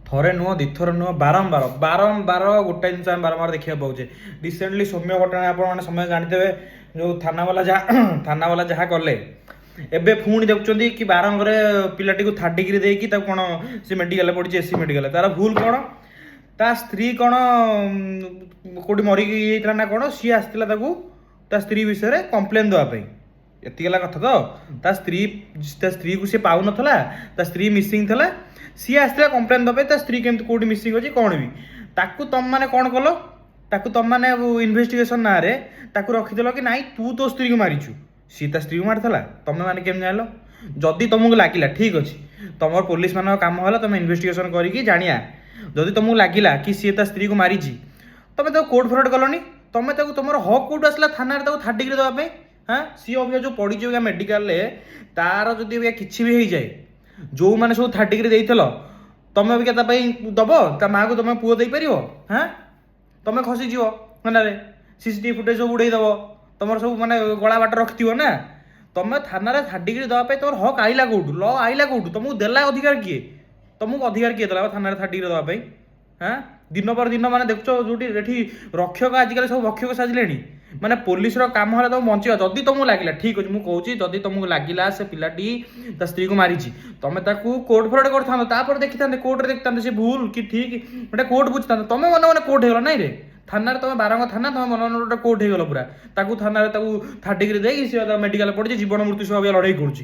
ଥରେ ନୁହଁ, ଦିଥର ନୁହଁ, ବାରମ୍ବାର ବାରମ୍ବାର ଗୋଟାଏ ଜିନିଷ ଆମେ ବାରମ୍ବାର ଦେଖିବାକୁ ପାଉଛେ। ରିସେଣ୍ଟଲି ସୌମ୍ୟ ଘଟଣା ଆପଣମାନେ ସମସ୍ତେ ଜାଣିଥିବେ, ଯେଉଁ ଥାନାବାଲା ଯାହା କଲେ। ଏବେ ପୁଣି ଦେଖୁଛନ୍ତି କି ବାରଙ୍ଗରେ ପିଲାଟିକୁ ଥାର୍ଡ ଡିଗ୍ରୀ ଦେଇକି ତାକୁ କ'ଣ ସେ ମେଡିକାଲରେ ପଡ଼ିଛି, ଏସସି ମେଡିକାଲ। ତାର ଭୁଲ କ'ଣ? ତା ସ୍ତ୍ରୀ କ'ଣ କୋଉଠି ମରିକି ଇଏ ହେଇଥିଲା ନା କ'ଣ, ସିଏ ଆସିଥିଲା ତାକୁ ତା ସ୍ତ୍ରୀ ବିଷୟରେ କମ୍ପ୍ଲେନ୍ ଦେବା ପାଇଁ। ଏତିକି ହେଲା କଥା ତ। ତା ସ୍ତ୍ରୀକୁ ସେ ପାଉନଥିଲା, ତା ସ୍ତ୍ରୀ ମିସିଂ ଥିଲା। ସିଏ ଆସିଥିଲା କମ୍ପ୍ଲେନ୍ ଦେବା ପାଇଁ, ତା ସ୍ତ୍ରୀ କେମିତି କୋଉଠି ମିସିଂ ଅଛି କ'ଣ ବି। ତାକୁ ତମମାନେ କ'ଣ କଲ? ତାକୁ ତମମାନେ ଇନଭେଷ୍ଟିଗେସନ ନାଁରେ ତାକୁ ରଖିଦେଲ କି ନାଇଁ, ତୁ ତୋ ସ୍ତ୍ରୀକୁ ମାରିଛୁ। ସିଏ ତା ସ୍ତ୍ରୀକୁ ମାରିଥିଲା, ତମେ ମାନେ କେମିତି ଜାଣିଲ? ଯଦି ତମକୁ ଲାଗିଲା, ଠିକ୍ ଅଛି, ତମର ପୋଲିସ ମାନଙ୍କ କାମ ହେଲା ତମେ ଇନଭେଷ୍ଟିଗେସନ କରିକି ଜାଣିଆ। ଯଦି ତମକୁ ଲାଗିଲା କି ସିଏ ତା ସ୍ତ୍ରୀକୁ ମାରିଛି, ତମେ ତାକୁ କୋର୍ଟ ଫରୱାର୍ଡ କଲନି? ତମେ ତାକୁ ତମର ହକ୍ କୋଉଠୁ ଆସିଲା ଥାନାରେ ତାକୁ ଥାର୍ଡ ଡିଗ୍ରୀ ଦେବା ପାଇଁ? ହଁ, ସିଏ ଅବିକା ଯୋଉ ପଡ଼ିଛି ଅବିକା ମେଡିକାଲରେ, ତାର ଯଦି ଅବିକା କିଛି ବି ହେଇଯାଏ, ଯୋଉମାନେ ସବୁ ଥାର୍ଡ ଡିଗ୍ରୀ ଦେଇଥିଲ, ତମେ ଅବିକା ତା ପାଇଁ ଦବ? ତା ମାଆକୁ ତମେ ପୁଅ ଦେଇପାରିବ? ହଁ, ତମେ ଖସିଯିବ ଥାନାରେ, ସିସିଟିଭି ଫୁଟେଜ ସବୁ ଉଡେଇ ଦବ, ତମର ସବୁ ମାନେ ଗଳା ବାଟ ରଖିଥିବ ନା। ତମେ ଥାନାରେ ଥାର୍ଡ ଡିଗ୍ରୀ ଦେବା ପାଇଁ ତମର ହକ୍ ଆଇଲା କୋଉଠୁ? ଲ ଆଇଲା କୋଉଠୁ? ତମକୁ ଦେଲା ଅଧିକାର କିଏ? ତମକୁ ଅଧିକାର କିଏ ଦେଲା ବା ଥାନାରେ ଥାର୍ଡ ଡିଗ୍ରୀ ଦେବା ପାଇଁ? ହାଁ, ଦିନ ପରେ ଦିନ ମାନେ ଦେଖୁଛ, ଯୋଉଠି ଏଠି ରକ୍ଷକ ଆଜିକାଲି ସବୁ ଭକ୍ଷକ ସାଜିଲେଣି। ମାନେ ପୋଲିସର କାମ ହେଲା ତମକୁ ବଞ୍ଚିବା। ଯଦି ତମକୁ ଲାଗିଲା, ଠିକ ଅଛି, ମୁଁ କହୁଛି, ଯଦି ତମକୁ ଲାଗିଲା ସେ ପିଲାଟି ତା ସ୍ତ୍ରୀକୁ ମାରିଛି, ତମେ ତାକୁ କୋର୍ଟ ଫରୱାର୍ଡ କରିଥାନ୍ତ। ତାପରେ ଦେଖିଥାନ୍ତେ, କୋର୍ଟରେ ଦେଖିଥାନ୍ତେ ସେ ଭୁଲ କି ଠିକ, ଗୋଟେ କୋର୍ଟ ବୁଝିଥାନ୍ତେ। ତମେ ମନେ ମନେ କୋର୍ଟ ହେଇଗଲ ନାଇଁ ରେ ଥାନାରେ? ତମେ ବାରଙ୍ଗ ଥାନା, ତମେ ମନେ ମନେ ଗୋଟେ କୋର୍ଟ ହେଇଗଲ ପୁରା। ତାକୁ ଥାନାରେ ତାକୁ ଥାର୍ଡ ଡିଗ୍ରୀ ଦେଇକି ସେ ମେଡିକାଲ ପଡ଼ିଛି, ଜୀବନ ମୃତ୍ୟୁ ସହ ଲଢେଇ କରୁଛି।